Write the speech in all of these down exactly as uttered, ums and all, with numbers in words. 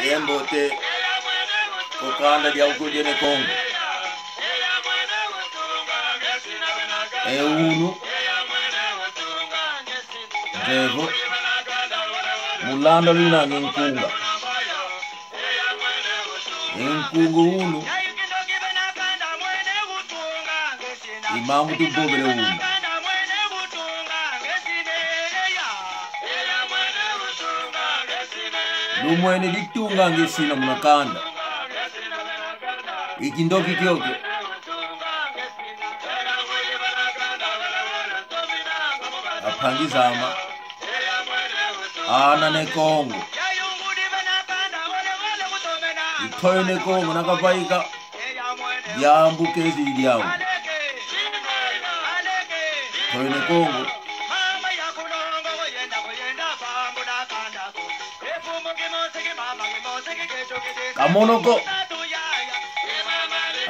Embote, ku kanda dia ukudie ne Kongo. E unu. Nzevo. Mu landa luna nge nkunga. E nkunga unu. I mambu tuvovele unu. Lumwene ditunga nge sina muna kanda. I kindoki kiokio. Ampangi zame. Ana ne Kongo. I toyo ne Kongo na kavaika. Diambu kezi diau. Toyo ne Kongo. Kamonoko.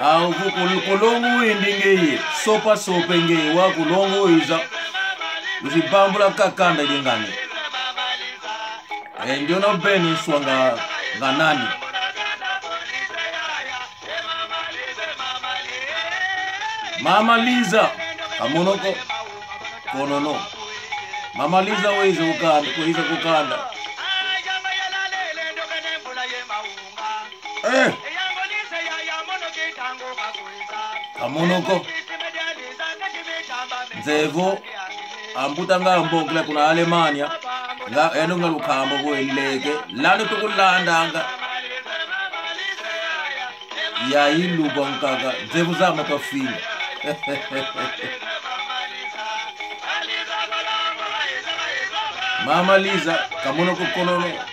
Au ku-, ku-, kulongo windi ngeye, sopa sope ngeye, wa kulongo wiza. Wizi vambula ka kanda diangani. E, ndiona beni nswa nga, nga nani. Mama Liza, kamonoko. Konono. Mama Liza weze ku kanda, weze ku kanda. Eh. Kamonoko. Nzevo. Ambuta nga ambokela kuna Alemanha. Nga, eno nga lukamba kwe leke. Lando tukulandanga. Ya ilu kwa nkaka. Nzevo zame twafinga. Mama Liza, kamonoko konono.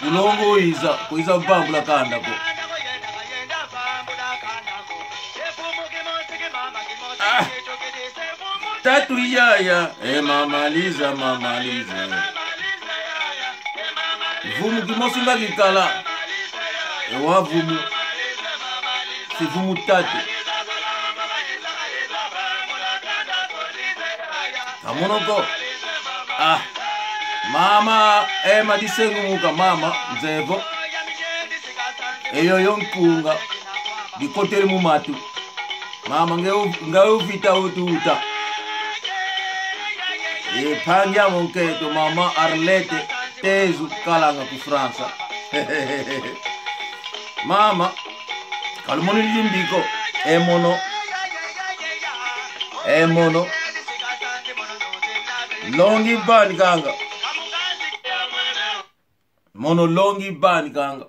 Kulongo wiza, kwiza vambula kanda ko. Ah! Tatu yaya, e Mama Liza, Mama Liza. Vumu kimosi nga kikala. E wa vumu. Si vumu tatu. Kamonoko. Ah. Mama, e madisengu muka mama, nzevo. E yoyo nkunga. Dikotele mu matu. Mama, nge u-, nga uvita ututa. E mpangi ame nkento, mama Arlette, Tezu, kalanga ku França. Mama, kalumoni limbi ko, e mono. E mono. Longi bani kanga. Mono longi bani kanga.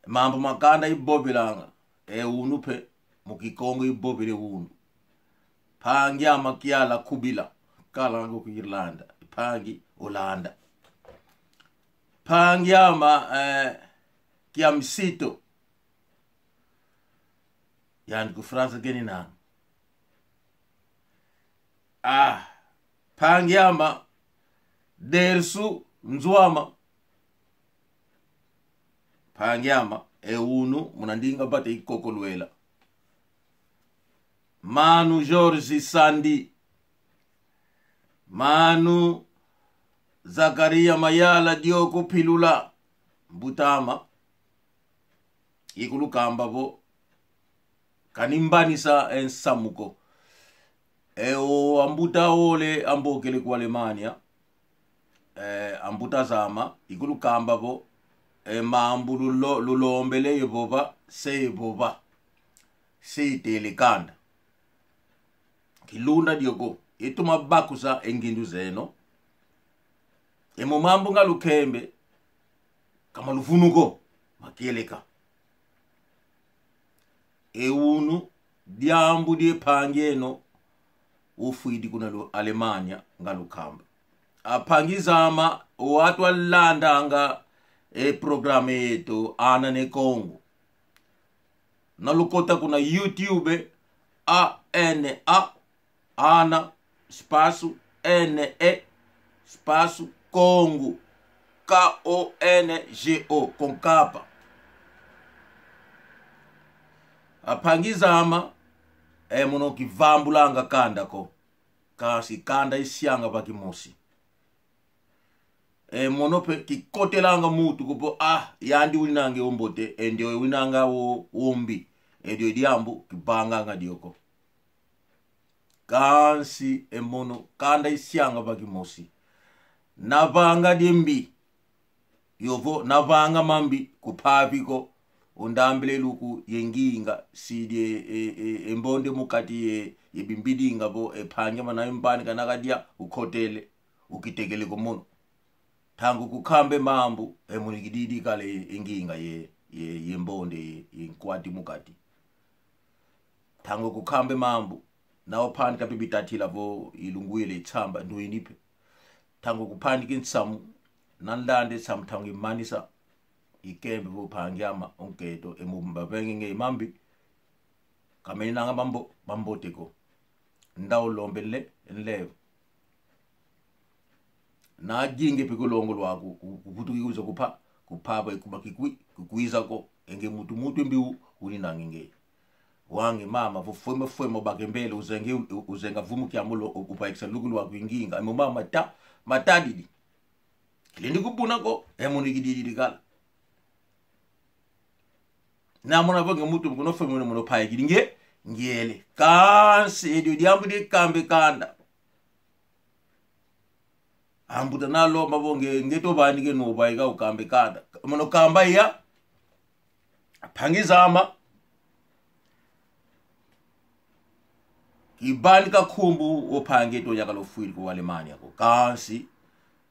Mambu ma kanda ivovelanga, e unu pe, mu Kikongo ivovele unu. Mpangi ame Kiala Kubila, kalanga ku Irlanda, mpangi Holanda. Mpangi ame, eh, Kiamisito, yandi ku França kena. Ah, mpangi ame, Dersu Nzuama. Mpangi ame, e unu, muna ndinga vata ikoko lwela. Manu Jorge Sandi. Manu Zakaria Mayala Dioko Pilula. Mbuta ame. Ikulukamba vo, kanimbanisa e nsamu ko. E o ambuta ole ambokele ku Alemanha. E, ambuta zame, ikulukamba vo, e mambu lulo-, lulombele yevova, se yevova. Se itele kanda. Kilunda dio ko, ituma bakusa e ngindu zeno. E mo mambu nga lukembe, ka maluvunu ko, makieleka. E unu, diambu die mpangi eno, ufwidi kuna lu-, Alemanha, nga lukamba. Ampangi zame, o atu alandanga, e programa yeto, Ana ne Kongo. Nalukota kuna YouTube, A N A, Ana, espaço, N E, espaço, Kongo, K O N G O, com capa. Ampangi zame, e mono kivambulanga kanda ko. Kansi kanda isianga va kimosi. e mono pe kikotelanga mutu ko vo, ah, yandi uninange ombote, e ndio uninanga o, ombi, e dio diambu kivanganga dio ko. Kansi e mono kanda isianga va kimosi. Navanga diambi, yovo navanga mambi, kupavi ko, undambile luku ye nginga, sidi e, e, e, e mbonde mu kati ye, ye bimbidinga vo, e mpangi ama na imvani kana kadia, ukotele, ukitekele ko mono. Ntangu kukambe mambu, e munikididi kala e, e nginga ye, ye, ye mbonde ye, ye nkwati mu kati. Ntangu kukambe mambu, na upanika pe bitatila vo ilungu yele itsamba, nduini pe. Ntangu kupanika nsamu, na nlande nsamu ntangu imanisa, ikembe vo mpangi ama, o nkento, e mu mbavenge nge mambi, kamenanga mambo, mambote ko. Nda ulombe nle, nlevo. Na jinge pe ku longo lwaku, ku, ku, kuvutuki kuza kupa, kupaba ikuba kikwi, kukwiza ko, e nge mutu, mutu mbi u, uninange nge. Wange mama, vo fwema fwema bakembele, uzenge, u-, uzenga vumu kia mulo, u-, upaikisa luku lwaku nginga, e mo mama ta, matadidi. Kilendi kubuna ko, e munikididi kala. Na mona vo nge mutu mkono fwema mono paikidi nge, ngiele. Kansi, e dio diambu dikambe kanda. Ambuta na lomba vo nge, nge to vani ke no vaika ukambe kanda. Mono kamba iya. Mpangi zama. Kivanika nkumbu o mpangi eto yakala ofwidi ku Alemanha ko. Kansi,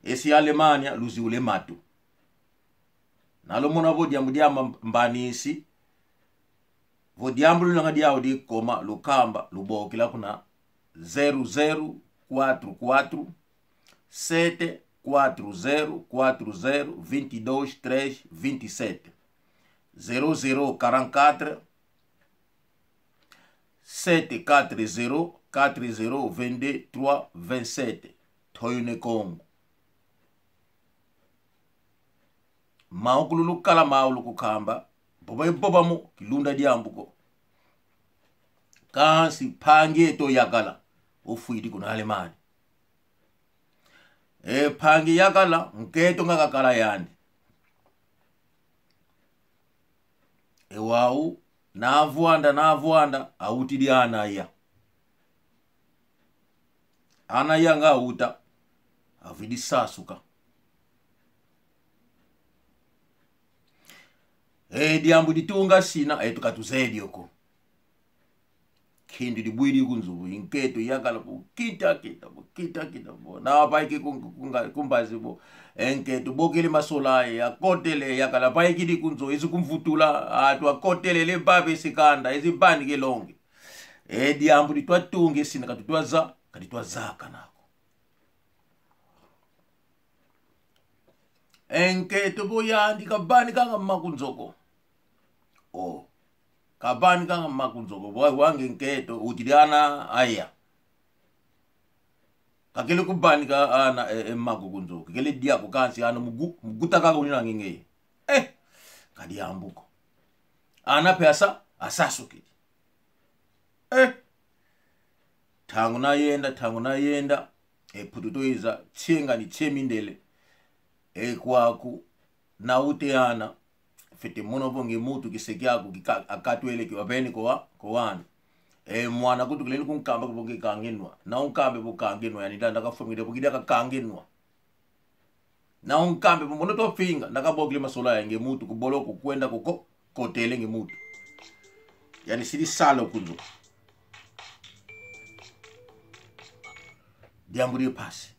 esi Alemanha, luziula e matu. Na lumona vo diambu diama mbanisi. Vo diambu lunanga diau dikoma, lukamba, lubokela kuna zero zero quatro quatro, sete quatro zero quatro zero, vinte e dois três vinte e sete. Zero zero quarante-quatre, sete quatro zero, quatro zero, vingt-deux, trois, vingt-sept. Toyo ne Kongo. Mau kululukala mau lukukamba, vova ivova mo, kilunda diambu ko. Kansi mpangi eto yakala, ofwidi kuna Alemanha. E mpangi yakala, nkento nga kakala yandi. E wau, na vwanda, na vwanda, awutidi ana aya. Ana aya nga awuta, avidi sasuka. E diambu ditunga sina, eto katuzeye dio ko. Kindu dibwidi ku nzo vo, e nkento yakala vo, kita, kita vo, kita, kita vo. Na vaiki ku, ku, ku mbazi vo, e nkento bokele masola aye, akotele, yakala vaikidi ku nzo, ezi kumvutula, atu akotelele vava esi kanda, ezi vani ke longe. E diambu ditwatunge sina katutwaza, katutwazakana ko. E nkento vo yandi kavanikanga maku nzo ko. O. Kavanikanga maku nzo ko. Vo wange nkento, utidi ana aya. Kakele kuvanika ana e, e maku ku nzo. Kakele dia ko kansi ana mugu, muguta kaka uninange nge. Eh, ka diambu ko. Ana pe asa, asasukidi. Eh. Ntangu nayenda, ntangu nayenda, e Mputu twiza, nsienga ni nsiemindele. E kwaku, nawute ana, fwete mona vo nge mutu kise kiaku, kika-, akatwele ki wavene ko wa, ko wana. E mwana kutu kilendi kunkamba vo nge kangenwa. Na unkambe vo kangenwa, yani danda kafomile vo kidia kakangenwa. Na unkambe vo mono twafinga, na kabokele masola ya nge mutu ku boloko kwenda kuko, kotele nge mutu. Yani sidi sala ku nzo. Diambu dia mpasi.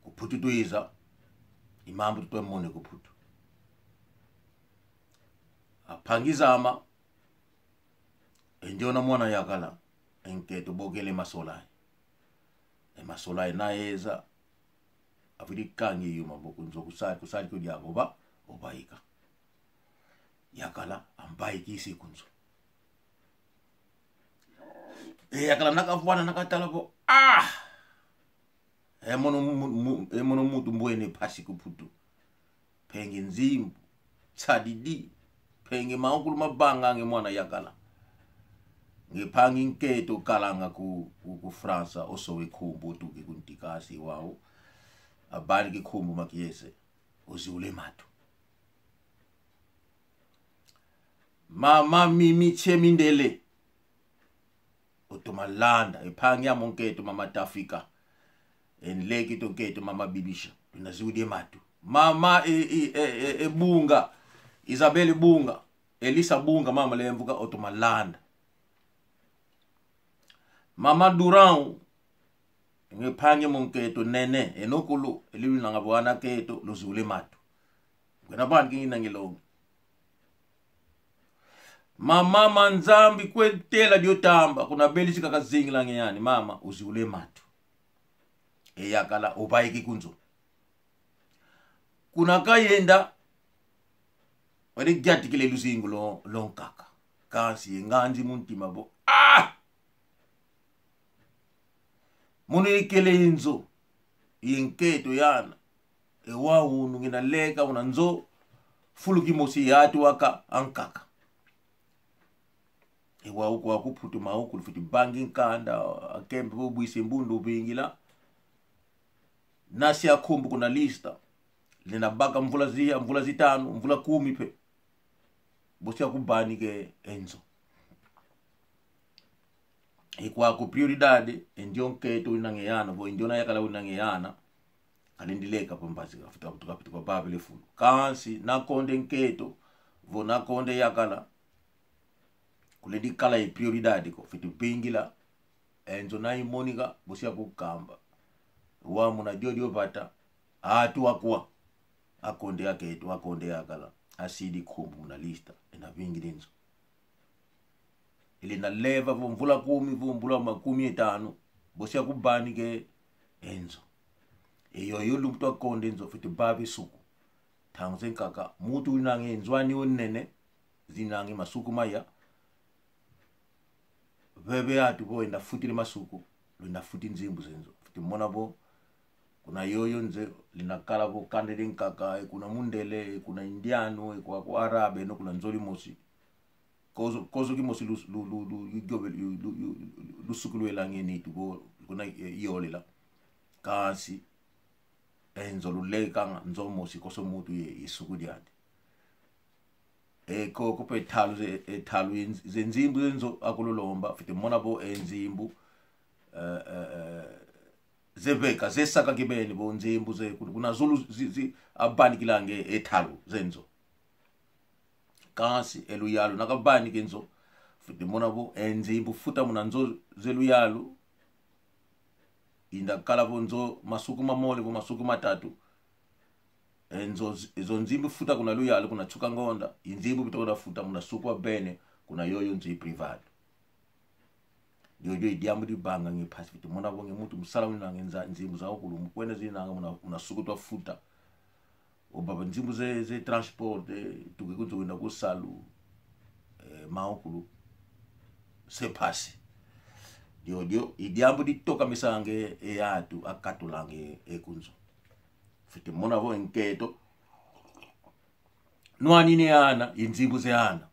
Ku Mputu twiza, i mambu tutwamone ku Mputu. Ampangi zama, e ndiona mwana yakala, e nkento bokele masola. E masola nayeza, avidi kangi yuma vo ku nzo kusali, kusali kudia ko va, ovaika. Yakala, amvaikisi ku nzo. E yakala na kavwana na katala vo, ah! E mono mu-, mu-, e mono mutu mbwene mpasi ku Mputu. Mpenge nzimbu, nsadidi, mpenge maukulu mavanga nge mwana yakala. Nge mpangi nkento kalanga ku, ku, ku França, osowe nkumbu, otuki ku ntikasi wau. Abani kikumbu makiese. Oziula e matu. Mama Mimi Tsemindele. Otoma landa, e mpangi amo nkento mama Tafika. E nleke to nkento mama Bibisha. Luna ziudi e matu. Mama e, e, e, e, e Bunga. Isabel Bunga. Elisa Bunga, mama Lemvuka, otoma landa. Mama Durão. Nge mpangi amo nkento nene. Eno kulu, eli lunanga bwana nkento, luziula e matu. Kwena bani kingi nange longi. Mama Manzambi kwe tela dio tamba, kuna Bélgica kazingila nge yani, mama, oziula e matu. E yakala, obaiki ku nzo. Kuna kayenda, wele giatikile luzingu lo, lo nkaka. Kansi ye nganzi mu ntima vo. Ah! Mono ikele nzo, ye nkento yana, e wau unu ngina leka una nzo, fulu kimosi ye atu aka, ankaka. E wau kwa ku Mputu mawu kulufwete bangi nkanda, akembe vo bwisi mbundu vingila. Nasi akumbu kuna lista. Lenda baka mvula zia, mvula zitanu, mvula kumi pe. Bosi akubanike e nzo. E kwaku prioridade, e ndio nkento winange yana, vo e ndio na yakala winange yana. Kalendi leka pa mbazi, kafuta, kafuta, kafuta kwa babele fulu. Kansi, na konde nkento, vo na konde yakala. Kulendi kala e prioridade ko, fwete vingila, e nzo na imonika, bosi akukamba. Wa muna diodio vata, atu akwa. Akonde akento, akonde yakala, asidi kumbu muna lista, ena vingila e nzo. Ele na leva vo mvula kumi, vo mvula makumi etanu, bosi akubanike e nzo. E yoyo lumbu twakonde nzo, fwete bave suku. Ntangu zankaka, muntu winange nzo ani onene, zinange masuku maya. Veve atu vo enda futile masuku, lwenda futi nzimbu ze nzo. Fwete mona vo, kuna yoyo nze, lina kala vo kanda diankaka, e kuna mundele, e kuna indiano, e kwa, kwa arabe, no kuna nzo limosi. Kozo, kozo kimosi lu, lu, lu, lu, lu, lu, lu, lu, lusukulwela nge nitu vo, kuna, e, yolela. Kansi, e nzo lulekanga, nzo mosi koso muntu ye, ye suku diandi. E koko pe talu ze, e talu ye nz-, ze nzimbu ze nzo akululomba, fwete mona vo e nzimbu, eh, eh, eh, zeveka, zesaka kibeni vo nzimbu ze, kuna, kuna zulu zi, zi, abanikilanga e talu ze nzo. Kansi, e luyalu, na kabanike nzo, fwete mona vo, e nzimbu futa muna nzo ze luyalu, inda kala vo nzo masuku mamole, vo masuku matatu. E nzo, e zo nzimbu futa kuna luyalu, kuna nsuka ngonda, i nzimbu bitoko da futa muna suku wa bene, kuna yoyo nzo i privado. Diodio i diambu dibanga nge mpasi fwete mona vo nge muntu musala winange nza-, nzimbu za ukulu, mukwenda zinanga muna, muna suku twafuta. Obaba nzimbu ze, ze transport, eh, tuke ku nzo wenda ku salu, eh, mawu kulu, se mpasi. Diodio, i diambu ditokamisange e atu akatulanga e ku nzo. Fwete mona vo e nkento. Nwanina e ana, i nzimbu ze ana.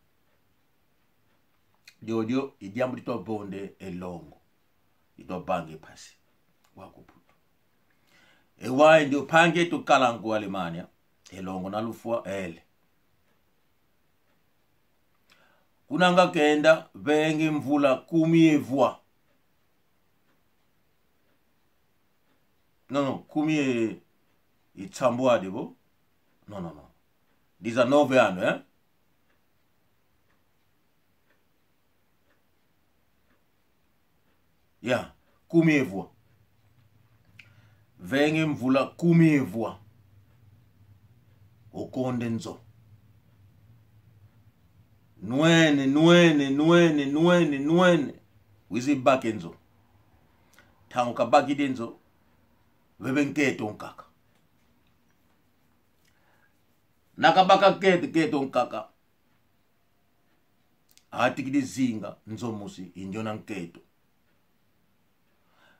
Diodio, i diambu ditwa vonde e longo. Itwa vange mpasi. Wa ku Mputu. E wau ndio mpangi eto kala ku Alemanha. E longo na lufwa ele. Kuna nga kenda, venge mvula kumi e vwa. Não, não, kumi e, e nsambwadi vo? Não, não, não. Dezanove ano, eh? Ya, kumi e vwa. Venge mvula kumi e vwa. Okonde nzo. Nwene, nwene, nwene, nwene, nwene. Wizi bake nzo. Ntangu kabakidi nzo, veve nkento nkaka. Na kabaka nkento, nkento nkaka. Atikidi zinga nzo mosi, i ndiona nkento.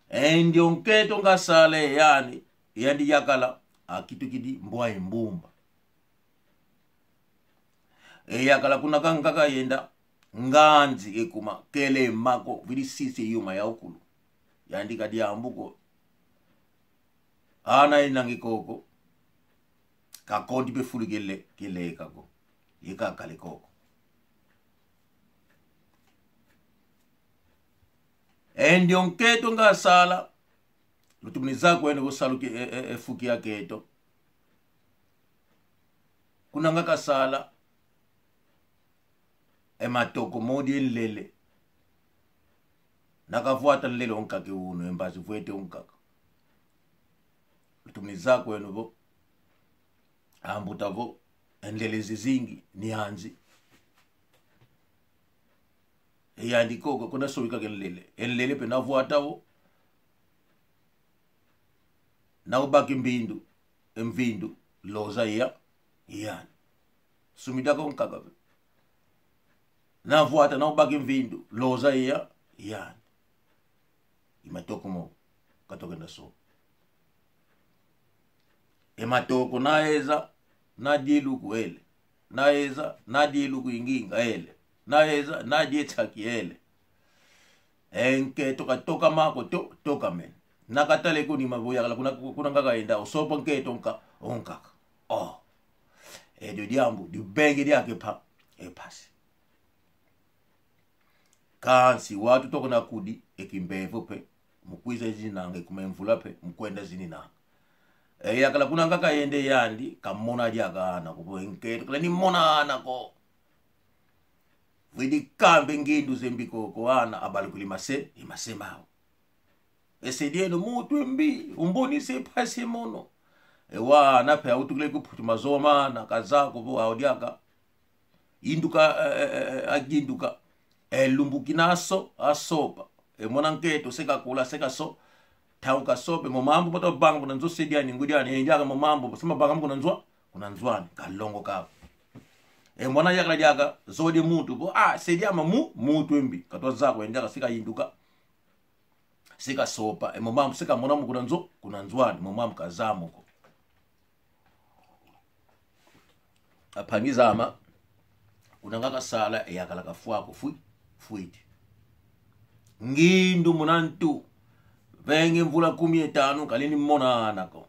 E ndio nkento nga sala e yani, yandi yakala, akitukidi mbwa e mbumba. E yakala kuna kanga kayenda, nganzi ekuma, kele mako, vili sisi yuma ya ukulu. Yandi ka diambu ko. Ana inangi koko. Kakondi pe fulu kele, kele kako. Yeka kale koko. E ndio nkento nga sala. Lutumini zaya kweno vo salu ki, e, e, e fuki ya kento. Kuna nga kasala. E matoko modi e nlele. Na kavwata nlele onkaka e unu, e mbazi vwete onkaka. Lutumini zaya kweno vo. Ambuta vo. E nlele zizingi, ni anzi. E yandi koko, kuna sobi kaka e nlele. E nlele pe na vwata vo. Na ubaki mbindu, e mvindu, loza ya, yani. Sumida ko nkaka pe. Na vwata, na ubaki mvindu, loza ya, yani. I matoko mo, katoke na so. E matoko na eza, na die luku ele. Na eza, na die luku inginga ele. Na eza, na die tsaki ele. E nkento katoka mako, to, toka mene. Na katale kuni mavo yakala, kuna, kuna nga kayenda, osopa nkento nka, onkaka. Oh. E dio diambu, dibenge diake pa, e pasi. Kansi wau tutoka na kudi, e kimbevo pe, mu kwiza zininanga, e kuma e mvula pe, mu kwenda zininanga. E yakala kuna nga kayenda yandi, kamona diaka ana ko, vo e nkento, kala ni mona ana ko. Vwidi kambe ngindu zembi ko, ko ana, abalukuli mase, e mase mau. E se dieno mutu embi, umboni se pasi mono. E wana pe autukile ku Putu mazowa mana, kazaya ko vo au diaka. Induka, e, e, e, e, aginduka. E lumbu kina aso, asopa. E mona nkento, se kakula, se kaso. Tau kasopa, e mo mambu mata banga kuna nzo se diani, ngudi ani, e diaka mo mambu, se mabanga kuna nzwa, kuna nzwani, kalongoka. E mona yakala diaka, zodi mutu, vo, ah, se diama mu, mutu embi. Katwa zaya ko, e diaka, se kainduka. Se kasopa, e mo mambu se kamona mo kuna nzo, kuna nzwani, mo mambu kazaya mo ko. Ampangi zame, kuna nga kasala, e yakala kafwa ko, fwi, fwidi. Ngindu muna ntu, venge mvula kumi ye tanu, kali ni mona ana ko.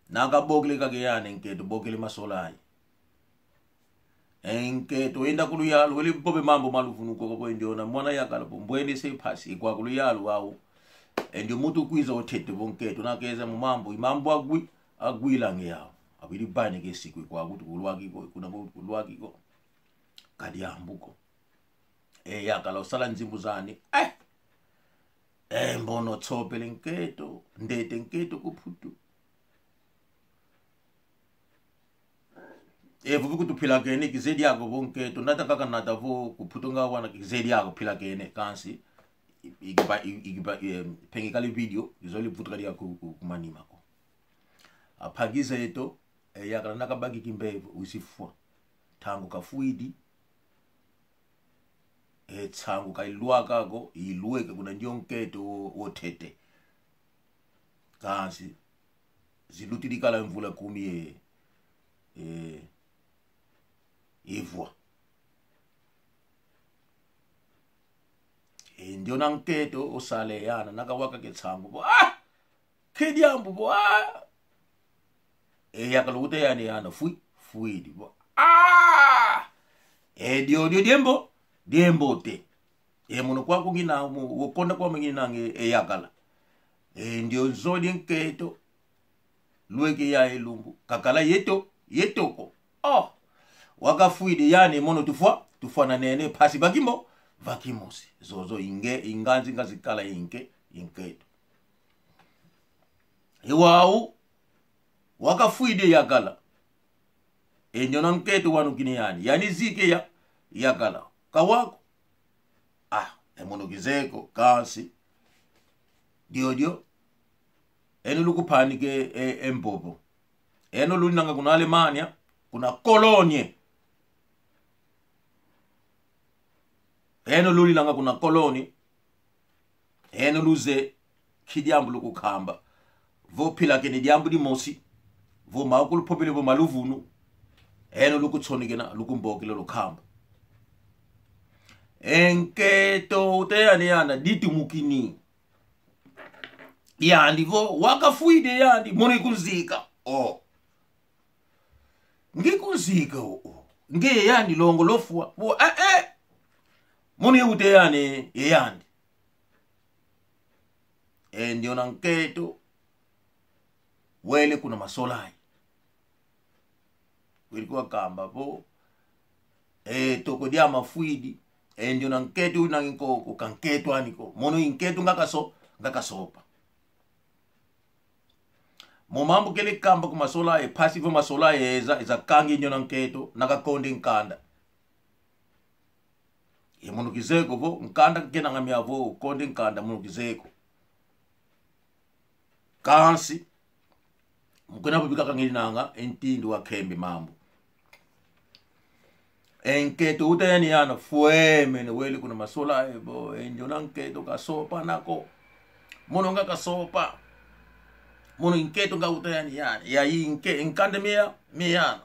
Na kabokele kake yani, nkento bokele masolai. E nkento enda ku luyalu, wele vova mambu ma luvunu koko, vo e ndiona mwana yakala vo mbwene se pasi, ikwa ku luyalu wau. E ndio mutu kwiza otete vo nkento, na keza mu mambu, i mambu agwi, agwilange yau. Abidi bane ke siku ikwa kutu kulwaki ko, kuna kutu kulwaki ko. Kadiambu ko. E yakala osala nzimbu zani. Eh! E mbono tsopele nkento, ndete nkento ku Putu. E, vuvu kutupilakene, kizeye diaka vo nkento, nata kaka nata vo ku Putu nga wana kizeye diaka pilakene, kansi, i-, ikiba, i-, ikiba, e, pengikali video, izoli vutuka diaka ku, ku, ku manima ko. Ampangi zeto, e, yakala na kabaki kimbevo, wisi fwa. Ntangu kafwidi, e, nsangu kailwaka ko, ilweke kuna ndio nkento wo, wotete. Kansi, zilutidi kala mvula kumi ye, e, ivwa. E, ndiona nkento osala e ana, na kawaka ke nsangu vo, ah! Ke diambu vo, ah! E yakala uta yani ana, fwi, fwidi vo, ah! E diodio diembo, diembote. E mono kwaku ngina, mo, wokonda kwame nginange, e yakala. E ndio nzodi nkento, lweke ya e lumbu, kakala yeto, yeto ko. Oh! Wakafwidi yani mono tufwa, tufwananene, mpasi va kimo, va kimosi. Zozo inge, inganzi nga zikala inke, inkento. E wau, wakafwidi yakala. E ndiona nkento wanukini yani. Yani zike ya, yakala. Kawa ko. Ah, e mono kizeye ko, kansi. Diodio. Eno lukupanike e, e mbobo. Eno lulinanga kuna Alemanha, kuna Cologne. Eno lulinanga kuna Cologne. Eno luzeye ki diambu lukukamba. Vo pilakene diambu dimosi. Vo mau kulupopele vo ma luvunu. Eno lukutsonekena, lukumbokela, lukamba. E nkento uta yani ana ditumukini. Yandi vo, wakafwidi yandi, mono ikunzika. O. Ngikunzika o. Nge yandi longo lofwa. Vo, eh, eh. Mono iute yandi, e yandi. E ndiona nkento. Wele kuna masolai. Wele kuwakamba vo. E toko diama fwidi. E ndiona nkento unangi nkoko, ka nkento ani ko. Mono i nkento nga kaso, nga kasopa. Mo mambu kele kamba ku masolai, e mpasi vo masolai eza, eza kangi ndiona nkento, nakakonde nkanda. E mono kizeye ko vo, nkanda kena nga mia vo, konde nkanda mono kizeye ko. Kansi, mu kuna bubika kangilinanga, e ntindu wakembi mambu. E nkento uta yani ana fwemene wele kuna masolai vo, e ndiona nkento kasopa nako. Mono nga kasopa. Mono i nkento nga uta yani ana. Ya i nke-, nkanda mia, mia ana.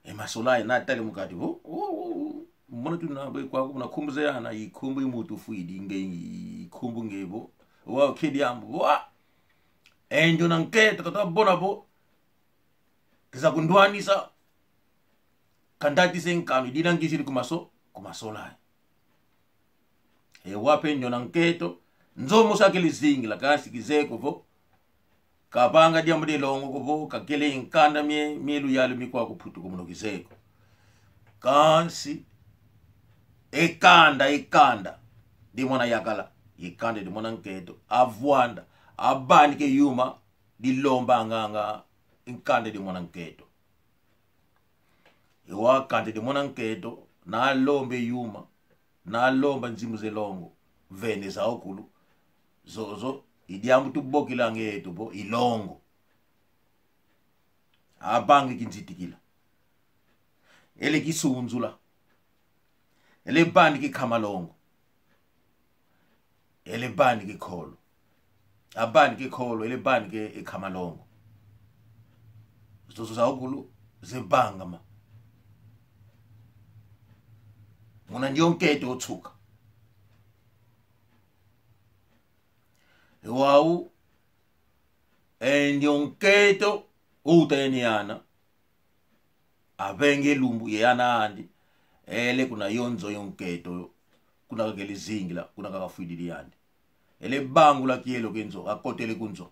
E masolai natali mu kati vo, o, o, o. Mono tuna vo kwaku muna nkumbu za ana, i nkumbu i muntu fwidi, nge i nkumbu nge vo. Wa kedi ambu, wa. E ndiona nkento kata bona vo. Kiza kundwanisa, kandatise nkanu, idina ngizidi ku maso-, ku masolai. E wau mpe ndiona nkento, nzo mosi akele zingila, kansi kizeye ko vo. Kavanga diambu dia longo ko vo, kakele nkanda mie, mie luyalu mi kwaku Mputu ko mono kizeye ko. Kansi, e kanda, e kanda, di mwana yakala, e kanda di mwana nkento, avwanda, abanike yuma, dilomba nganga nkanda di mwana nkento. E wau nkanda di mwana nkento, nalombe yuma, nalomba nzimbu ze longo, vene za ukulu, zozo, i diambu tubokilanga eto vo, i longo. Abangi kinzitikila. Ele kisunzula. Ele baniki nkama longo. Ele baniki nkolo. Abaniki nkolo, ele baniki nkama longo. Zozo za ukulu, zebangama. Muna ndiona nkento otsuka. E wau, e ndiona nkento, uta yani ana. Avenge lumbu ye ana andi. Ele kuna yo nzo yo nkento. Kuna kakele zingila, kuna kakafwididi andi. Ele bangula kielo kia nzo, akotele ku nzo.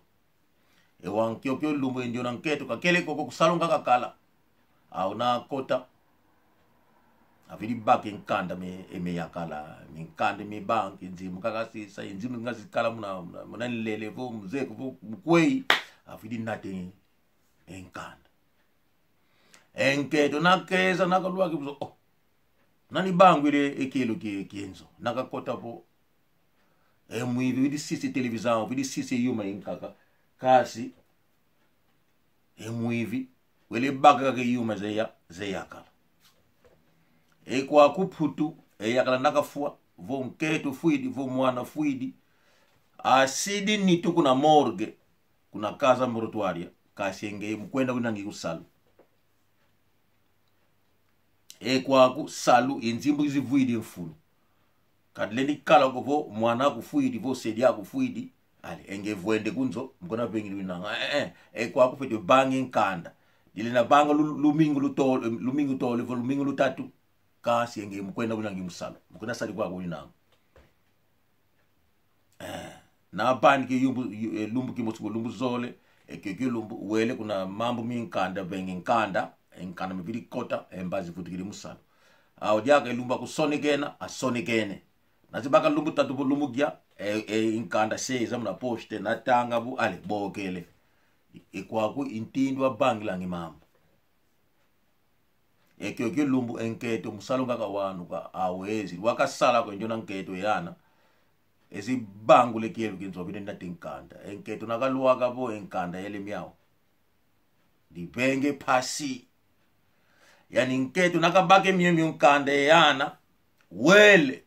E wau kiokio lumbu e ndiona nkento, kakele koko ku salu nga kakala. Au nakota. Avidi baka e nkanda mie, e mie yakala, mie nkanda mie banki, nzimbu kakasisa, e nzimbu nga zikala muna, muna, muna nlele vo, muzeye ko vo, mukwei. Avidi nata e nkanda. E nkento nakeza, nakalwaka buzo, oh. Nani bangwile e kielo kie, kie nzo. Nakakota vo. E mwivi, vidi sisa e televisão, vidi sisa e yuma yankaka. Kansi, e mwivi, wele baka kaka e yuma zeya, zeyakala. E kwaku Mputu, e yakala nakafwa, vo nkento fwidi, vo mwana fwidi. Asidi nitu kuna morgue, kuna casa mortuária, kansi e nge mukwenda winangi ku salu. E kwaku salu, e nzimbu zivwidi mfunu. Kadi lendi kala ko vo mwana akufwidi, vo se diakufwidi. Ale, e nge vwende ku nzo, mukuna vengidi winanga. Eh, eh, eh. E kwaku fwete bangi nkanda. Dile nabanga lu-, lumingu lutole, lumingu tole, vo lumingu lutatu. Kansi e nge mukwenda winangi mu salu. Mukuna sadi kwaku winanga. Eh, nabaniki yumbu, yu-, eh, lumbu kimosi ko lumbu zole, eh, kiokio lumbu, wele kuna mambu mi nkanda, venge nkanda, eh, nkanda mividi kota, eh, mbazi vutukidi mu salu. Au diaka lumbu akusonekena, asonekene. Nazibaka lumbu tatu vo lumbu gia, eh, eh, nkanda se, za muna poste, natanga vo, ale, bokele. E kwaku i ntindu abangilangi mambu. E kiokio lumbu e nkento mu salu nga kawanuka awezi. Wakasala ko e ndiona nkento e ana. Ezi bangula e kielo kia nzo vine nata e nkanda. E nkento nakalwaka vo e nkanda ele miau. Divenge mpasi. Yani nkento nakabaka e mio mio nkanda e ana. Wele.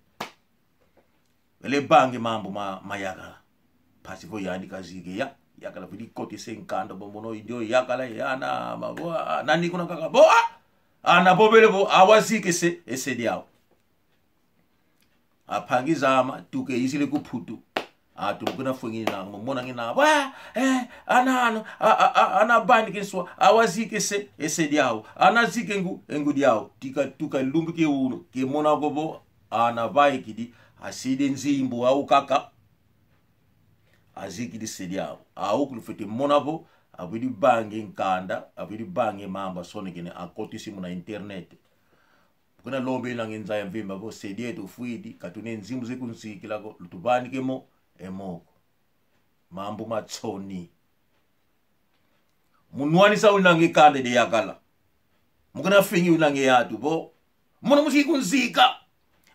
Wele bangi mambu ma, mayakala. Mpasi vo yandi kazike ya, yakala vidi kotisa e nkanda vo mono i ndio yakala e ana, ma vo, ah, nani kuna kaka vo, ah, ana vovele vo, awa zike se, e se diau. Ampangi zame, tuka izidi ku Mputu. Atu mu kuna fwingi na, mu mona ngina, wa, eh, ana, ano, a, a, a, ana bani ke nswa, awa zike se, e se diau, ana zike ngu, e ngu diau, tika, tuka lumbu ke unu, ke mona ko vo, ana vaikidi, asidi nzimbu au kaka, azikidi se diau. Au kulufwete mona vo, avwidi vangi nkanda, avwidi vangi mambu asonekene, akotisi muna internet. Mu kuna lomba ina nge nza ya mvimba vo, se dieto ufwidi, katuna e nzimbu ze kunzikila ko, lutuvanike mo, e moko. Mambu ma nsoni. Mu nwanisa una nge kanda dia yakala. Mu kuna fingi una nge atu vo, muna musi kunzika.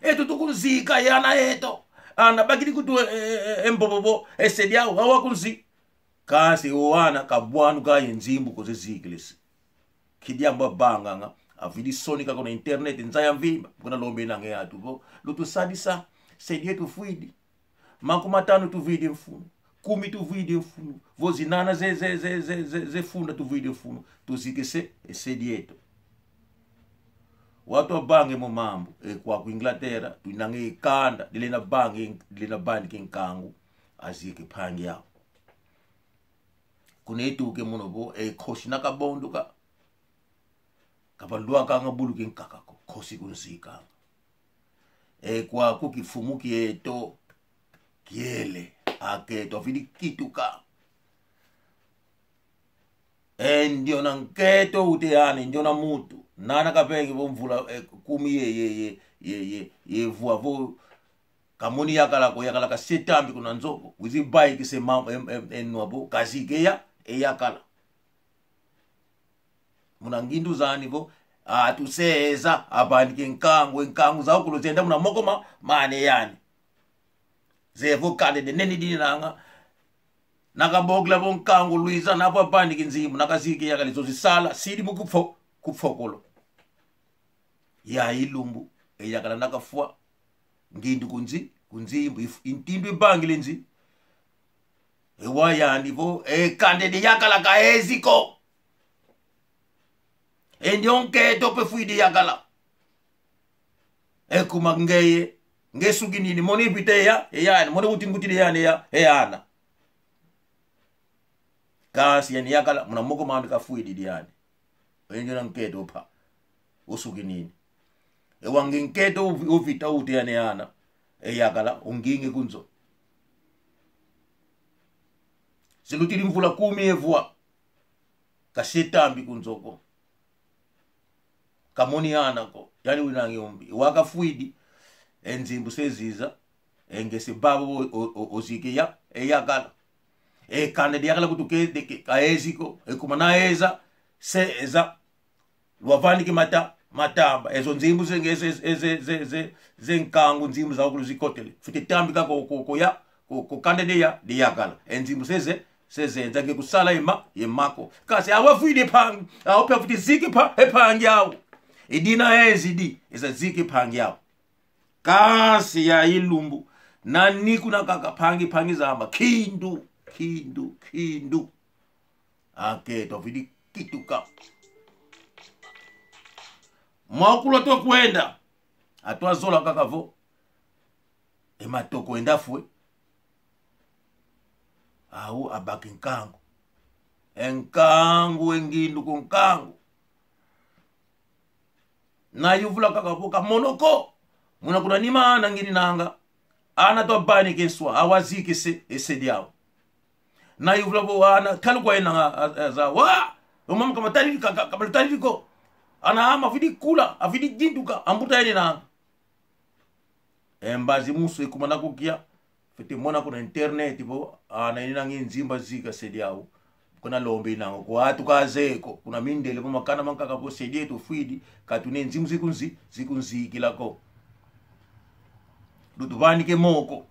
Eto tukunzika, e ana eto. Ana bakidi kutu, e, e, e, e mbobo vo, e se diau, awa kunzi. Kansi o ana kabwanuka ye nzimbu ko zezikilisi. Kidia mba banganga, avwidi sonika kuna internet nza ya mvimba, mu kuna lomba ina nge atu vo, lutusadisa, se dieto ufwidi. Makumatanu tuvwidi mfunu, kumi tuvwidi mfunu, vo zinana ze, ze, ze, ze, ze, ze funda tuvwidi mfunu, tuzikise e se dieto. Watu abange mo mambu, e kwaku Inglaterra, tuinange e kanda, dilenda bange, dilenda banike nkangu, azike mpangi au. Kuna etuke muno vo, e nkosi na kabondoka. Kavalwakanga bulu kinkaka ko, nkosi kunzikanga. E kwaku kifumu kieto, kiele, aketo, avwidi kituka. E ndiona nketo ute ane, ndiona mutu. Nana kavengi vo mvula, e, kumi ye, ye, ye, ye, ye, ye vwa vo, kamoni yakala ko, yakala kase tambi kuna nzo ko. Wizi vaikise ma, em, em, enwa vo, kazike ya, e yakala. Muna ngindu zani vo, atu se eza, abanike nkangu, e nkangu za ukulu zenda muna moko ma, mane yani. Ze vo kanda de neni dinanga. Na kabokila vo nkangu lwiza, na vo abanike nzimbu, na kazike yakala, zo zisala, sidi mu kupfo, kupfokolo. Ya ilumbu, e yakala na kafwa, ngindu kunzi, kunzimbu, if-, intindu ibangile nzi. E wa yani vo, e kanda de yakala kaezi ko. E ndio nketo pe fwidi yakala. E kuma ngeye, nge suki nini, moni vita ya, e yani, moni uti nguti de yani ya, e ana. Kansi yani yakala, muna moko mami kafwidi diani. E ndiona nketo pa. Usuki nini. E wangi nketo uvi-, uvita uti yani ana. E yakala, unginge kunzo. Silutidi mvula kumi e vwa. Kase tambi kunzo ko. Kamoni ana ko, yani winange umbi. Wakafwidi, e nzimbu se ziza, e nge se babo o, o, o, ozike ya, e yakala. E kanda de yakala kutu ke, de ke, kaezi ko, e kuma na eza, se eza, lwavanike mata, matamba. Ezo nzimbu ze nge, ze, ze, ze, ze, ze, ze nkangu nzimbu za ukulu zikotele. Fwete tambika ko, ko, ko ya, ko, ko kanda de ya, de yakala. E nzimbu se ze, se zenza nge kusala ye ma, ye mako. Kansi awa fwidi e mpangi, awa pe fwete zike pa, e mpangi au. Idina ezi di, eza zike mpangi au. Kansi ya ilumbu, nani kuna kaka mpangi, mpangi zama, kindu, kindu, kindu. Aketo, avwidi kituka. Mwa ukulu atwa kwenda, atwa zola kaka vo. E matoko enda fwe. Au abaki nkangu. E nkangu, e ngindu ku nkangu. Na yuvula kaka vo kamono ko. Muna kuna nima ana ngininanga. Ana twa bani ke nswa, awa zikise, e se diau. Na yuvula vo ana, talu kwa ena, a, a, za, wa! O mama kamatali, ka, ka, kamatali ko. Ana ama avwidi kula, avwidi ginduka, ambuta ene na. E mbazi musu e kuma na kukia, fwete mona kuna internet vo, ana ina nge nzimbu azika se diau. Kuna lomba inanga ko atu kazeye ko, kuna mindele vo makana mankaka vo se dieto ufwidi, katuna e nzimbu zikunzi, zikunzikila ko. Lutuvanike moko.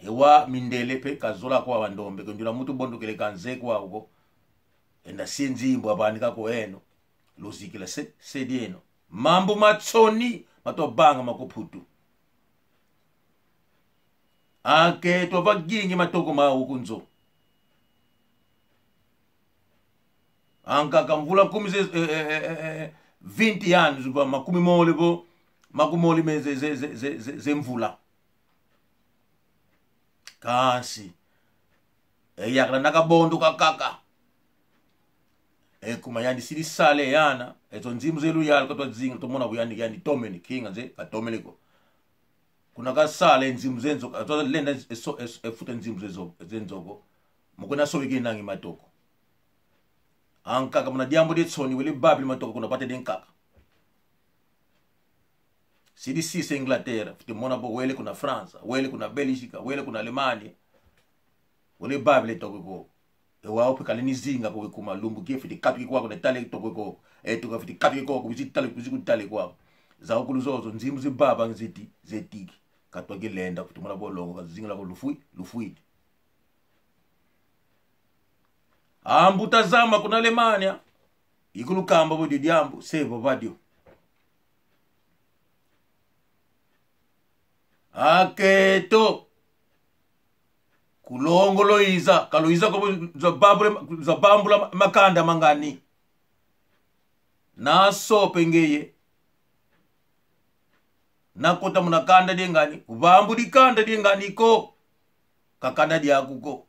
E wa mindele pe kazola kwa wandombe, ke ndiona mutu bondokele kanze kwa uko. Enda sie nzimbu avanika ko eno. Luzikila se, se dieno. Mambu ma nsoni, matwa vanga ma ku Mputu. Ake twa vagingi matoko mau ku nzo. Ankaka mvula kumi ze, eh, eh, eh, eh, eh, vinte anos, va makumi mole vo, makumi mole me ze, ze, ze, ze, ze, ze mvula. Kansi, e yakala na kabondo kakaka. E kuma yandi sidi sala e ana, e zo nzimbu ze luyala katwa zinga, tumona bu yandi, yandi tomene, kinga nze, katomene ko. Kuna kasala e nzimbu ze nzo ko, katwa lenda e so-, e so-, e futa nzimbu ze zo-, ze nzo ko. Mu kuna sobekena nge matoko. Ankaka muna diambu de nsoni, wele babila matoko kuna pata de nkaka. Sidi sisa Inglaterra, fwete mona bo wele kuna França, wele kuna Bélgica, wele kuna Alemanha. Wele babila toko ko. E wau pe kala ni zinga ko kuma lumbu ke fwete katuka kwaku na tala toko ko. E tuka fwete katuka kwaku, wizi tala, wizi kutala kwaku. Za ukulu zozo, nzimbu zi baba nziti, zetiki. Katwa kilenda, fwete mona bo longo, kazingila ko lufwi, lufwidi. Ambuta zame kuna Alemanha, ikulukamba bo dio diambu, se bo badio. Akento, kulongo lwiza, kalwiza ko bo za bambula, za bambula makanda ma ngani. Na sope ngeye. Na kota muna kanda die ngani, kubambudi kanda die ngani ko. Ka kanda diaku ko.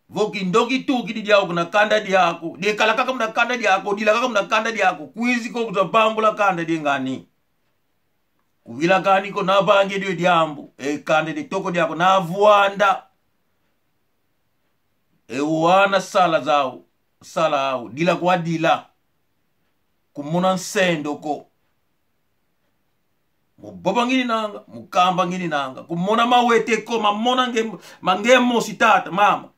Vo kindoki tukidi diaku kuna kanda diaku, die kala kaka muna kanda diaku, dila kaka muna kanda diaku, kwizi ko kuza bambula kanda die ngani. Kuvilakani ko na bange dio diambu, e kanda die toko diaku, na vwanda. E wana sala zau, sala au, dila kwa dila. Kumona nsendo ko. Mu vova ngininanga, mu kamba ngininanga. Kumona mawete ko, mamona nge, ma nge mosi tata, mama.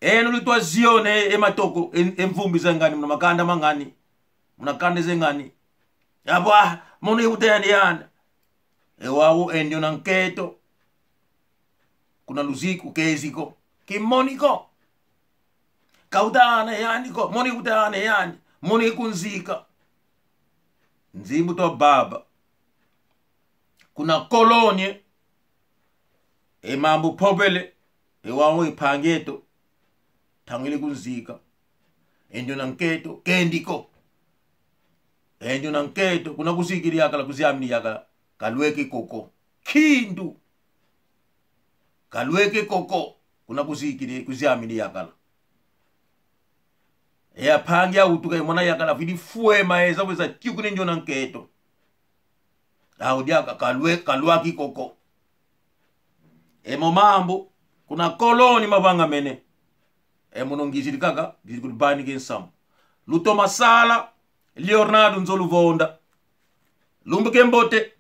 Eno lutwa ziona e matoko, e, e mvumbi za ngani, muna makanda ma ngani. Muna kanda ze ngani. Abwa, mono iuta yani yana. E wau e ndiona nkento. Kuna luziku kezi ko. Kimoni ko. Kautana yani ko. Moni utana yani. Moni kunzika. Nzimbu twa baba. Kuna Colônia. E mambu povele. E wau e mpangi eto. Tangile kunzika. E ndiona nkento. Kendi ko. E ndiona nkento. Kuna kuzikidi yakala, kuziamini yakala. Kalweke koko. Kindu. Kalweke koko. Kuna kuzikidi, kuziamini yakala. E ampangi autuka e mwana yakala vidi fwema eza veza tiuku ne ndiona nkento. Au diaka kalwe-, kalwaki koko. E mo mambu, kuna Colônia mavangamene. E mono ngizidi kaka, ngizidi kutubani ke nsamu. Lutoma sala, Leonardo Nzoluvonda. Lumbu ke mbote,